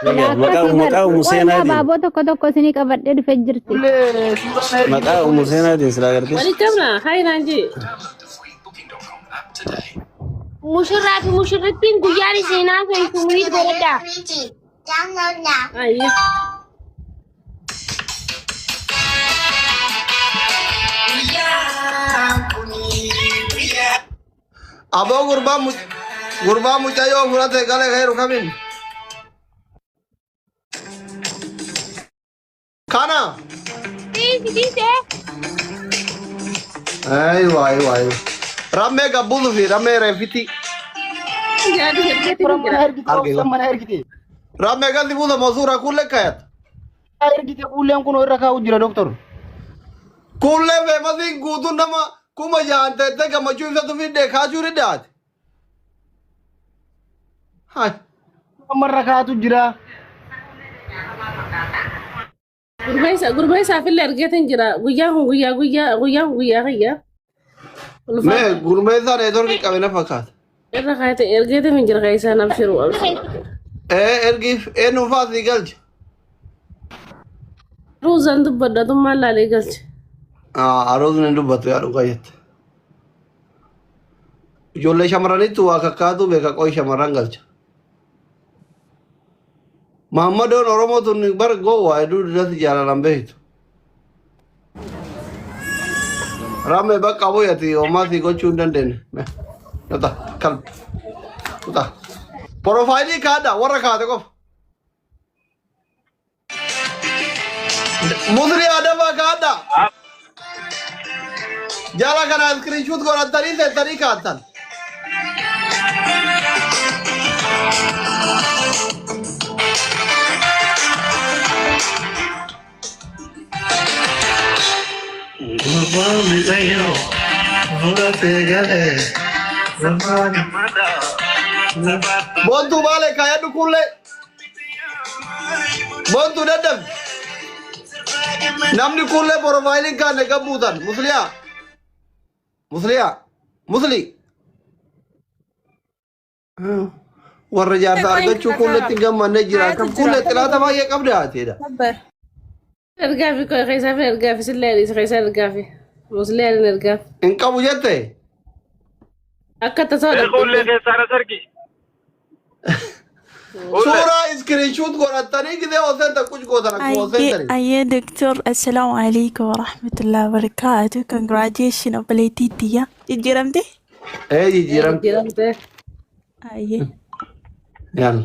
Silaa Maqaa akkasii bar. maqaa Ummu Qoy mee Seenaatiin. abaaboo tokko tokko isinii qabadhee dhufee jirti. Kullee suuraa na ergite Maqaa Ummu kullee. Seenaatiin silaa gartee. Walitti qabna. Hayi naan jee. Mushurraa fi mushurrittiin guyyaan isin haasoftu muhiit godhadhaa. Ayi. Aboo gurbaa gurbaa mucayyoo fudhate gale heeru kamin. Kana. Dhiisi dhiisee. Aywa aywa aywa. Rammee gabbuutu fi rammee reefiti. Jaadi ergeetiin Suuraa mana jira. ergite Arge obsan mana ergite. Rammee galti buusa moo suuraa kuullee kayat. Ergite kuulleen kun irra kaa'u jira doktor. Kuullee feemasiin guutuun nama 6000 teettee gammachuu ibsatu fidde kaachuu diddaate. Hai. Amma irra kaa'atu jira. Gurmeessa gurmeessaaf illee argeetiin jira. Guyyaan kun guyyaa guyyaa guyyaan kun guyyaa kiyya. Mee Ulfaata. gurmeessaa neetworkii qabe na fakkaata. Irra kaayate ergeetiin jira keessaan abshiru abshiru. Ee ergiif eenyuun fa'aa sii galche. Ruuzaan dubbadha tummaan laalee galche. Aroosni hin dubbatu yaa dhugaa jette. Ijoollee shamarranitti waa kakkaatu beeka qoy shamarran galcha. Mahammadoon Oromoo tun bar gowwaa hedduu duratti jaalalan beektu. Rammee bakka bu'eeti homaa sii gochuu hin dandeenye. Nuta kalb. Nuta. Porofaayilii kaadha warra kaate qofa. Musri Adama kaadha. Jala kana iskiriinshuut godhattanii seentanii kaattan. Gurbaa miidhaginoo fudhatee galee gurbaa Boontuu baalee kaayadhu kuullee. Boontuu dadhabi. Namni kuullee porofaayiliin kaanne gabbuutan. Musliyaa. Musliyaa. Musli. Warra jaarsa argachuu kuulletti hin gammanne jira. Akkam kuullee xilaata baay'ee qabda haatiidha. Ergaa fi keessaa fi ergaa fi sillee adiis keessaa ergaa fi muslee adiin ergaa fi. Hin qabu jette. Akka tasaa Kuullee keessaa na sargi. Suuraa iskiriinshuut godhattanii gisee oseen takkuch gootan akkuma oseen Ayyee tani. ayyee doktor assalaamu alaikum warahmatullahi wabarakaatu congratulations obboleettii tiyya jijjiiramte Ee jijjiiramte. Jijjiiramte. ayyee Yalla.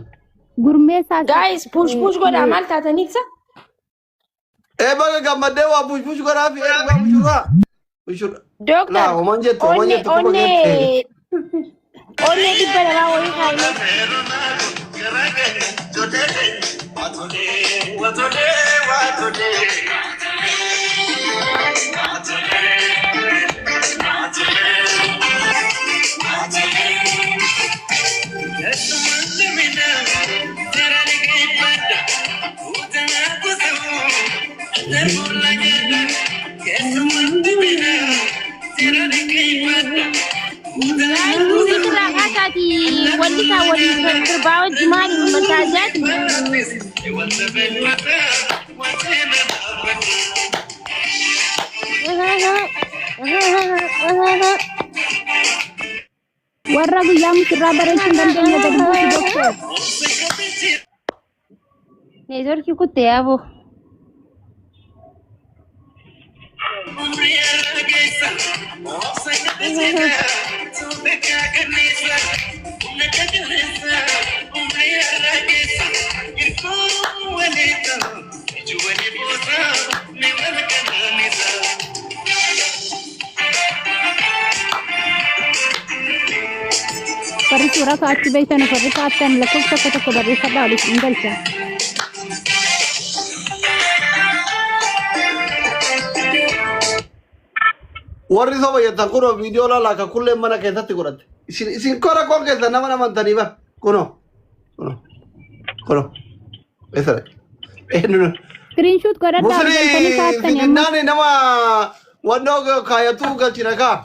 Gurmeessaa Guys, push push godhaa maal taatanii ibsa? Ee baga gammaddee waa bush bush godhaa fi ee dhugaa bushurraa. Bushurraa. Dooktar, Laa homan jettu homan onnee jettu kuma geette. onnee onnee 200 wayii kaa'imee. Guys, muuziqaa irraa kaasaati walli isaa waliin sirbaa wajji maali mataa jaati. Warra guyyaa misirraa bareechuu hin dandeenye gadi buusi doktor. Neetworkii kutte yaaboo. Warri suuraa kaa'achuu beektan warri kaa'attan lakkoofsa tokko tokko barreeffadhaa waliif hin galcha. Warri soba jettan kunoo viidiyoo laalaa kan kulleen mana keessatti godhatte. Isin isin kora koon keessan nama namantanii bar kunoo kunoo kunoo eessa dhaqe? Eenyu Screenshot godhadhaa ol galtanii Musli kaa'attanii amma. fidinnaani nama wannoo kaayatuu galchina kaa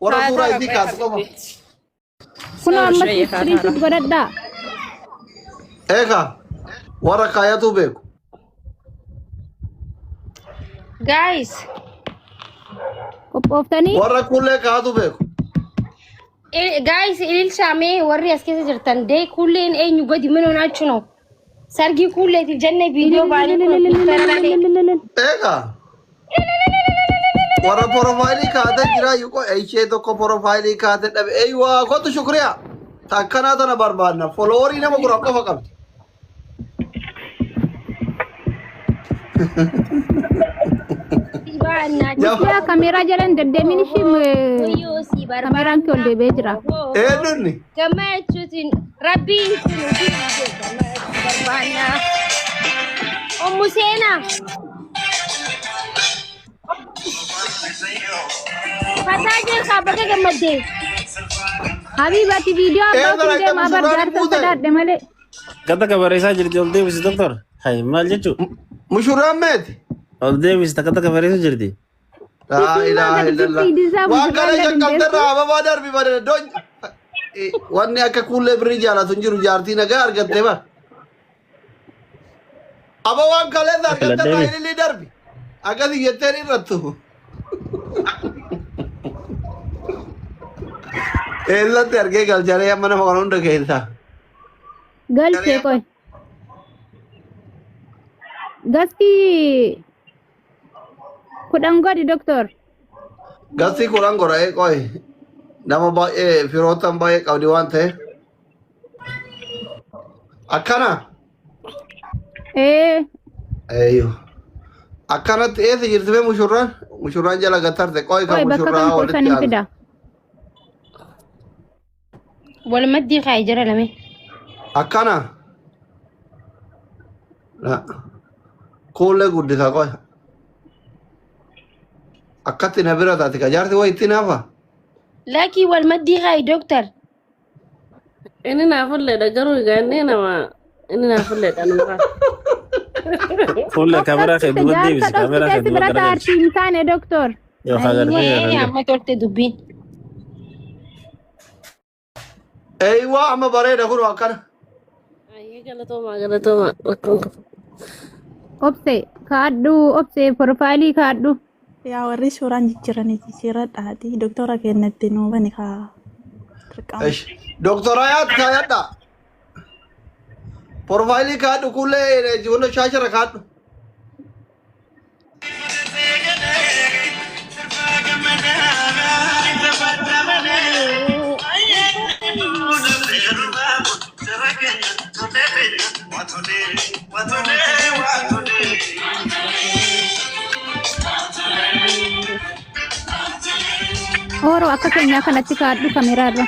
warra suuraa isii kaasu qofa. Kunoo ammas screenshot godhadhaa. Eegaa. Warra kaayatu beeku. Guys, Qophooftanii Warra kullee kaayatu beeku. Guys, ililchaa mee warri as keessa jirtan dee kulleen eenyu gadi mana honaachuu no. Sargii kulleetiif jennee viidiyoo baanii kun. Eegaa. Warra porofaayilii kaatee jira yuqo ishee tokko porofaayilii kaatee dhabe. Eeywaa, kottu shukriyaa. Takkanaa tana barbaadna. Followerii nama 10 qofa qabdi. Yaa kameeraa jala hin deddeemin ishii, kameeraan kee ol deebi'ee jira. Eenyunni? Gammachuutiin rabbiin kun barbaanna. Ummu Seenaa. Fataa jeekaa bakka gammaddee. Habiibati viidiyoo abbaa kun Eegaa deemaa bar mushurraan jaarsa buute. sodaadhe malee. Takka takka barreessaa jirti, ol deebisi doktor. Hay, maal jechuu? Mushurraan meeti? Ol deebisi, takka takka barreessaa jirti. Laa ilaaha gadi illallah. fiffiidisaa Waan kana mushurraan gadi hin shaqqabterraa ababaa darbi badee doon. Wanni akka kuullee birrii jaalatu hin jiru, jaartii nagaa argattee bar. Ababaan kaleessa argatterraa ililii darbi. Akkasii jetteen irrattu. Eessatti argee galcharee amma nama kana hunda keessaa? Galchee qoy. Gastii 10 godhi, doktor. Gastii 10 godhee qoy. Nama baay'ee firootan baay'ee qabdi waan ta'eef. Akkana. Ee. Eeyyoo. Akkanatti eessa jirti bee mushurraan? Mushurraan jala gattarte qoy kan Qoy bakka mushurraa kam walitti kolfan hin aanu. fida. Walumaddii kaa'ee jira lame. Akkana. Kuullee guddisaa qoy. Akkatti na bira taate ka jaarti wayi itti naafa. Lakii, walmaddii kaa'e doktor. Inni naa fulleedha garuu egaa inni nama inni naa fulleedha nuufaa. Fuula kaameraa kee duuba deebisi. Jaarsa Kaameraa kee dhoksitee si duuba bira garagalchi. taartii hin taane, doktor. Yookaan gartee Ayyee, amma tolte dubbiin. Eeywaa, amma bareeda kun akkana. Ayyee, galatoomaa galatoomaa, rakkoon qabu. Obse kaadhu, obse profaayilii kaadhu. Yaa warri suuraan jijjiiranii jijjiiradhaati. Doktora keenyatti nuu bani kaa dirqama. Ish. Doktor Ayaat kaayadha. Profaayilii kaadhu kuullee hunda shaashara kaadhu. Ooroo akka keenyaa kanatti kaadhu kameeraa irra.